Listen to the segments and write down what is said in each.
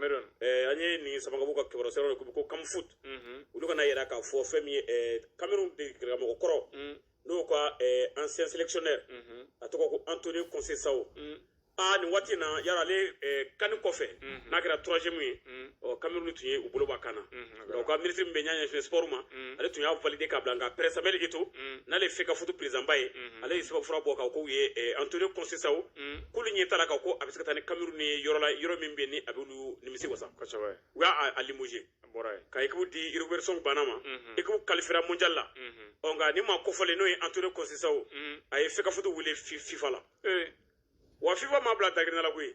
Cameroun. An ye nin Samakabugu ka kibaruya sɔrɔ ko Kamfoot, olu kana yira k'a fɔ fɛn min ye Cameroun de karamɔgɔ kɔrɔ, n'o ka ancien sélectionneur, a tɔgɔ ko Antonio Conceição. Aa, nin waati in na yala ale kani kɔfɛ, n'a kɛra troisième ye, ɔ Cameroun tun ye u bolo b'a kan na. Donc ka ministre min bɛ ɲɛ ɲɛsin sport ma, ale tun y'a validé k'a bila. Nka Père Samuel Eto'o, n'ale ye FECAFOOT président ba ye, ale ye sɛbɛnfura bɔ k'a k'u ye Antonio Conceição, k'olu ɲɛ t'a la k'a ko a bɛ se ka taa ni Cameroun ye yɔrɔ la, yɔrɔ min bɛ yen ni a b'olu nimisi wasa. U y'a limogé ka équipe di Rigobert Banama ma. Équipe qualifiera mondial la. Ɔ nka ni maa kofɔlen, n'o ye Antonio Conceição, a ye FECAFOOT wele FIFA la. Wa FIFA ma bila dagirinda la koyi,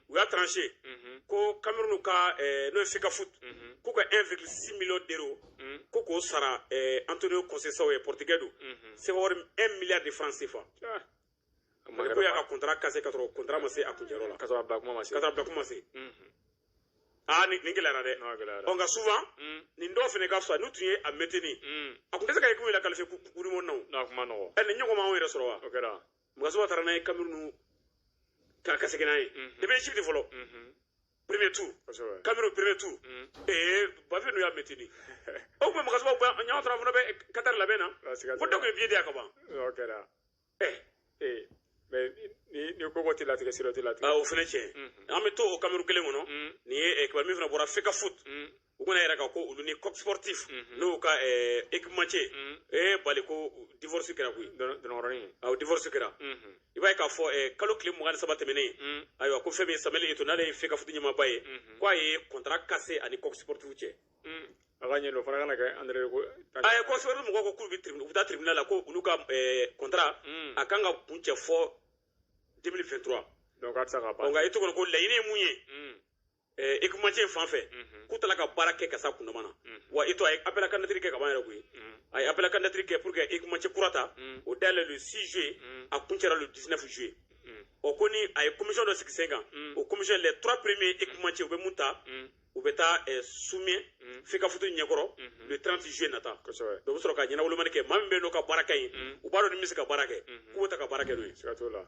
u y'a tranché ko Cameroun ka, n'o ye FECAFOOT, k'u ka 1,6 million d'euros, ko k'o sara Antonio Conceição ye, portugais don, CFA wari 1 milliard de francs CFA. Ko y'a ka contrat cassé ka sɔrɔ contrat ma se a kuncɛyɔrɔ la. Ka sɔrɔ a bila kuma ma se. Ka sɔrɔ a bila kuma ma se. Aa, nin gɛlɛyara dɛ. Ɔ nka souvent nin dɔw fana ka fisa n'u tun ye a maintenir, a tun tɛ se ka équipe la qualifier coupe du monde na o. N'a kuma nɔgɔ. Ɛ, nin ɲɔgɔn m'anw yɛrɛ sɔrɔ wa? O kɛra. Mugasuba taara n'a ye Cameroun ka segin n'a ye depuis Égypte fɔlɔ, premier tour. Cameroun premier tour, ee, Bafe n'u y'a maintenir, o tun bɛ Mugasuba ɲɔgɔn sɔrɔ, fana bɛ Qatar labɛn na fo dɔ tun ye billet di yan ka ban. O kɛra. Ɛ. Ee, mais ni ko tɛ latigɛ, sira tɛ latigɛ. Aa, o fana tiɲɛ. An bɛ to o Cameroun kelen kɔnɔ. Nin ye kibaru min fana bɔra FECAFOOT, u kana yɛrɛ ka ko olu ni Coq Sportif, n'o ka équipementier, ee bali, ko divorce kɛra koyi. Dɔnɔrɔnin. Awɔ, divorce kɛra. I b'a ye k'a fɔ kalo tile 23 tɛmɛnen, ayiwa, ko fɛn min ye Samuel Eto'o, n'ale ye FECAFOOT ɲɛmaaba ye, ko a ye contrat cassé ani Coq Sportif cɛ. A ka ɲɛ don, o fana kana kɛ André ko. A ye Coq Sportif mɔgɔw ko k'olu bɛ tribunal, u bɛ taa tribunal la, ko olu ka contrat a kan ka kuncɛ fɔ 2023. Donc a tɛ se ka ban. Nka Eto'o kɔni ko laɲini ye mun ye équipementier fan fɛ, k'u taara ka baara kɛ ka s'a kundama na. Wa Eto'o a ye appel à candidature kɛ ka ban yɛrɛ koyi. A ye appel à candidature kɛ pour que équipementier kura ta, o dayɛlɛ le 6 juillet, a kuncɛra le 19 juillet. Ɔ ko ni a ye commission dɔ sigi sen kan, o commission, les trois premiers équipementiers, u bɛ mun ta, u bɛ taa soumet FECAFOOT ɲɛkɔrɔ le 30 juillet nata. Donc u bɛ sɔrɔ ka ɲɛnawolomani kɛ, maa min bɛ yen n'o ka baara ka ɲi, u b'a dɔn ni min bɛ se ka baara kɛ, k'u bɛ taa ka baara kɛ n'o ye. Siga t'o la.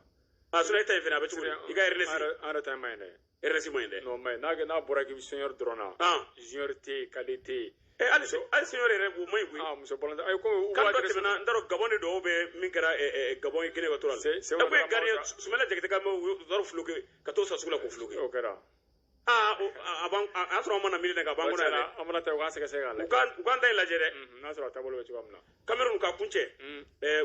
A sinon e ta in fɛnɛ, a bɛ cogo di i ka RNS? An yɛrɛ ta in ma ɲi dɛ. RNS ma ɲi dɛ. Non, ma ɲi. N'a bɔra k'i bɛ senior dɔrɔn na, junior tɛ yen, cadet tɛ yen. Ɛ, hali senior yɛrɛ, o ma ɲi koyi. Ah, muso balontan ayi ko. Kan dɔ tɛmɛna, n t'a dɔn Gabon de dɔw bɛ min kɛra Gabon ye Guinée Équatoriale. Ɛ, ko ye gardien Sumala Jakite ka u taara floqué ka t'o sa sugu la k'o floqué. O kɛra. Aa, a b'an, a y'a sɔrɔ an ma na miiri dɛ, ka b'an kɔnɔ yɛrɛ. An fana ta, u k'an sɛgɛsɛgɛ k'a lajɛ. U k'an ta in lajɛ dɛ. N'a sɔrɔ a taabolo bɛ cogoya min na. Cameroun ka kuncɛ,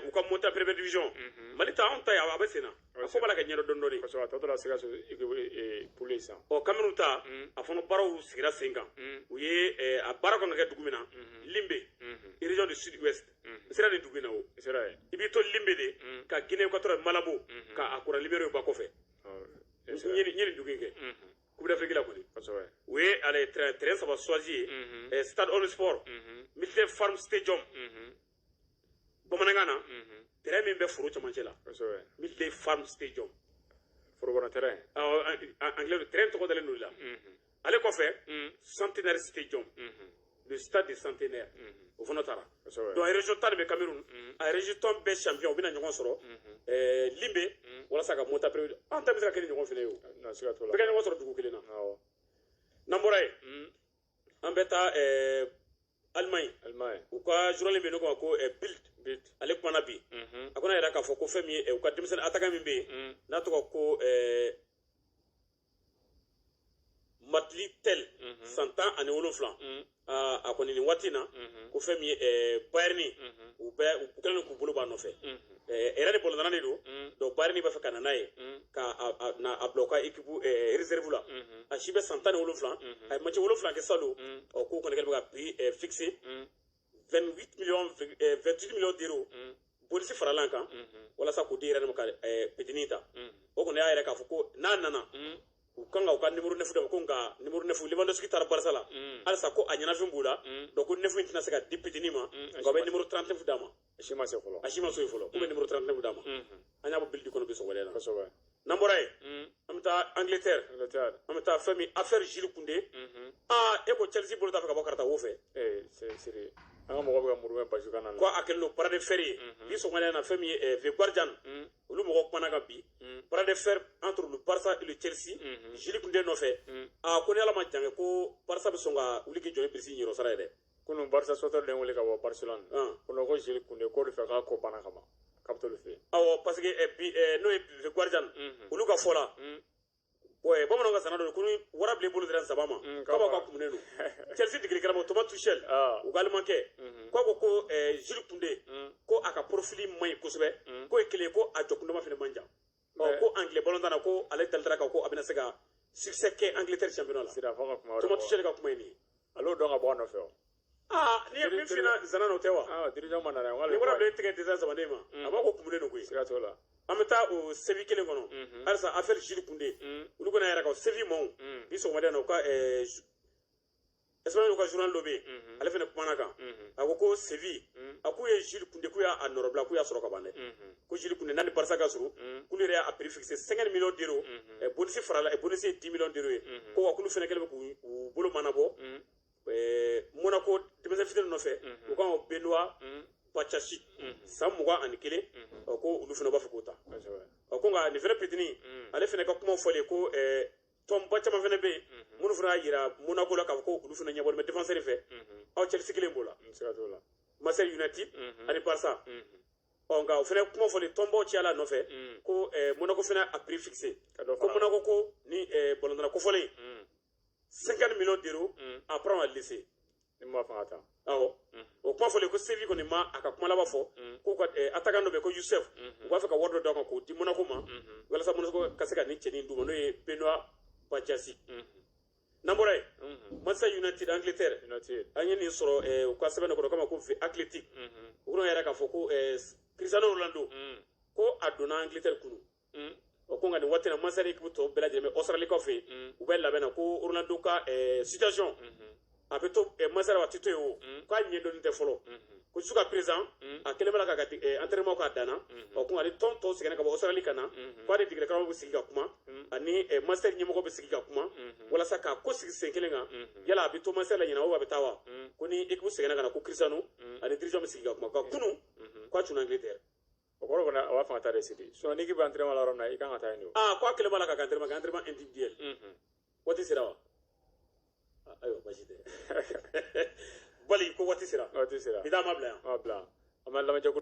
u ka monter première division. Mali ta, anw ta ye, a bɛ sen na, a ko b'a la ka ɲɛdɔn dɔɔni dɔɔni. Kosɛbɛ, a tɔ tora Sikaso équipe poule sisan. Ɔ, Cameroun ta, a fana baaraw sigira sen kan. U ye a baara kan ka kɛ dugu min na, Limbe, région du sud ouest. N sera nin dugu in na o. I sera yen. I b'i to Limbe de ka Guinée Équatoriale Malabo ka a kura libéré ba kɔfɛ. N ye nin dugu in kɛ Coupe d'Afrique la kɔni. U ye ale terrain saba choisi ye: Stade Omnisport, Military Farm Stadium, bamanankan na, terrain min bɛ foro camancɛ la, Military Farm Stadium. Forokɔnɔ terrain. Awɔ, anglais terrain tɔgɔ dalen don la. Ale kɔfɛ, Centenaire Stadium, le stade de Centenaire, o fana taara. Donc région 10 de bɛ Cameroun, a région tɔn bɛɛ champion, u bɛna ɲɔgɔn sɔrɔ Limbe walasa ka monter premier. An ta bɛ se ka kɛ ni ɲɔgɔn fana ye o. Siga t'o la. Bɛɛ ka ɲɔgɔn sɔrɔ dugu kelen na. N'an bɔra yen, an bɛ taa Allemagne. Allemagne. U ka journal bɛ yen, n'o ko ma ko Bild. Bild. Ale kumana bi. A ko n'a yɛrɛ k'a fɔ ko fɛn min ye u ka denmisɛnnin attaquant min bɛ yen, n'a tɔgɔ ko Matli Tel, san 17, a kɔni nin waati in na, ko fɛn min ye Bayern, u bɛ u kɛlen don k'u bolo b'a nɔfɛ. Yɛrɛ de bɔlɔntana de don. Donc Bayern b'a fɛ ka na n'a ye ka na a bila u ka équipe réserve la. A si bɛ san 17, a ye match 7 kɛ salon. Ɔ, k'o kɔni kɛlen bɛ ka prix fixé 28 millions, 28 millions d'euros, bonus faralan kan, walasa k'o di yɛrɛ ma ka petinin ta. O kɔni y'a yɛrɛ k'a fɔ ko n'a nana, u kan ka u ka numéro 9 d'a ma, ko nka numéro 9, Lewandowski taara Barça la halisa, ko a ɲɛnafin b'u la. Donc ko 9 in tɛna se ka di petinin ma, nka u bɛ numéro 39 d'a ma. A si ma se fɔlɔ. A si ma so yen fɔlɔ, k'u bɛ numéro 39 d'a ma. An y'a bɔ Bild kɔnɔ bi sɔgɔmada in na. N'an bɔra yen, an bɛ taa Angleterre. Angleterre. An bɛ taa fɛn min affaire Jules Koundé. Aa, e ko Chelsea bolo t'a fɛ ka bɔ karata wo fɛ. Ee, c'est sérieux, an ka mɔgɔ bɛ ka murumɛ basi kan na. Ko a kɛlen don bras de fer ye bi sɔgɔmada in na. Fɛn min ye The Guardian, olu Olu mɔgɔw kumana ka bi bras de fer entre le Barça et le Chelsea, Jules Koundé nɔfɛ. A ko ni Ala ma jan kɛ, ko Barça bɛ sɔn ka wuli k'i jɔ ni bilisi ɲɛrɔ sara ye dɛ. Kunun Barça supporter de wele ka bɔ Barcelone. Ko ko Jules Koundé k'o de fɛ k'a ko banna ka ban, k'a bɛ t'olu fɛ yen. Awɔ, parce que bi n'o ye The Guardian, olu ka fɔ la, ouais, bamananw ka sana dɔ ko ni wara bilen bolo dira nsaba ma, k'a b'a ka kumunen don. Chelsea degeli karamɔgɔ Thomas Tuchel, u ka alimankɛ, k'a ko Jules Koundé, ko a ka profil man ɲi kosɛbɛ, k'o ye kelen ye, ko a jɔkundama fana man jan. Ɔ ko anglais ballon na, ko ale dalitara kan ko a bɛna se ka succès kɛ Angleterre championnat la. Sira fɔ ka kuma wɛrɛ. Thomas Tuchel ka kuma ye nin ye. Ale dɔn ka bɔ a nɔfɛ o. Aa, n'i ye min f'i ɲɛna zana n'o tɛ wa? Ah, dirigeant ma nana ye. Ni wara bilen tigɛ dɛsɛ samaden ma, a b'a ko kumunen don koyi. Siga t'o la. An bɛ taa o Séville kelen kɔnɔ halisa, affaire Jules Koundé. Olu kɔni y'a yira ka Séville maaw bi sɔgɔmada in na, u ka Espagne ka journal dɔ bɛ yen, ale fana kumana kan. A ko ko Séville, a k'u ye Jules Koundé, k'u y'a nɔrɔbila, k'u y'a sɔrɔ ka ban dɛ. Ko Jules Koundé n'a ni Barça ka surun, k'olu yɛrɛ y'a prix fixé 50 millions d'euros, bonus farala, bonus ye 10 millions d'euros ye. Ko wa k'olu fana kɛlen bɛ k'u bolo manabɔ Monaco denmisɛnnin fitinin nɔfɛ, u kan ko Benoît Badiashile, san 21, ko olu fana b'a fɛ k'o ta. Ɔ ko nka nin fana pitini, ale fana ka kuma fɔlen ko tɔnba caman fana bɛ yen minnu fana y'a yira Monaco la k'a fɔ ko olu fana ɲɛbɔlen bɛ défenseur fɛ. Aw Chelsea kelen b'o la, Manchester United ani Barça. Ɔ nka o fana kuma fɔlen, tɔnbaw cayala a nɔfɛ, ko Monaco fana a prix fixé, ko Monaco ko ni ballon kofɔlen 50 millions d'euros, après on a laissé. Ni ma fanga ta. Awɔ, o kuma fɔlen ko Séville kɔni ma a ka kuma laban fɔ, k'u ka attaquant dɔ bɛ yen ko Youssef, u b'a fɛ ka wari dɔ d'a kan k'o di Monaco ma walasa Monaco ka se ka nin cɛnin d'u ma, n'o ye Benoît Badiashile. N'an bɔra yen, Manchester United, Angleterre, an ye nin sɔrɔ u ka sɛbɛn dɔ kɔnɔ k'a ma ko The Athletic. U kɔnɔ yɛrɛ k'a fɔ ko Cristiano Ronaldo, ko a donna Angleterre kunu. Ɔ ko nka nin waati in na, Manchester équipe tɔ bɛɛ lajɛlen bɛ Australie kaw fɛ yen, u bɛ labɛn na. Ko Ronaldo ka situation, a bɛ to Manchester wa a tɛ to yen o, k'a ɲɛdɔnnen tɛ fɔlɔ. Ko jusqu'à présent a kɛlen bɛ la k'a ka entraînement k'a danna. Ɔ ko nka ni tɔn tɔw seginna ka bɔ Australie ka na, k'ale degeli karamɔgɔ bɛ sigi ka kuma ani Manchester ɲɛmɔgɔ bɛ sigi ka kuma walasa k'a ko sigi sen kelen kan, yala a bɛ to Manchester la ɲinan o a bɛ taa wa. Ko ni équipe seginna ka na, ko Cristiano ani dirigeant bɛ sigi ka kuma. Ka kunu k'a cunna Angleterre. O kɔrɔ kɔni, a b'a fɛ ka taa de sigi, sinon n'i k'i bɛ entraînement la yɔrɔ min na, i kan ka taa yen de o. Aa, ko a kɛlen b'a la k'a ka entraînement kɛ, entraînement individuel. Waati sera wa? Ayiwa, baasi tɛ. Bali ko waati sera. Waati sera. Bi taa ma bila yan. Ma bila, an bɛ lamɛnjɛkulu.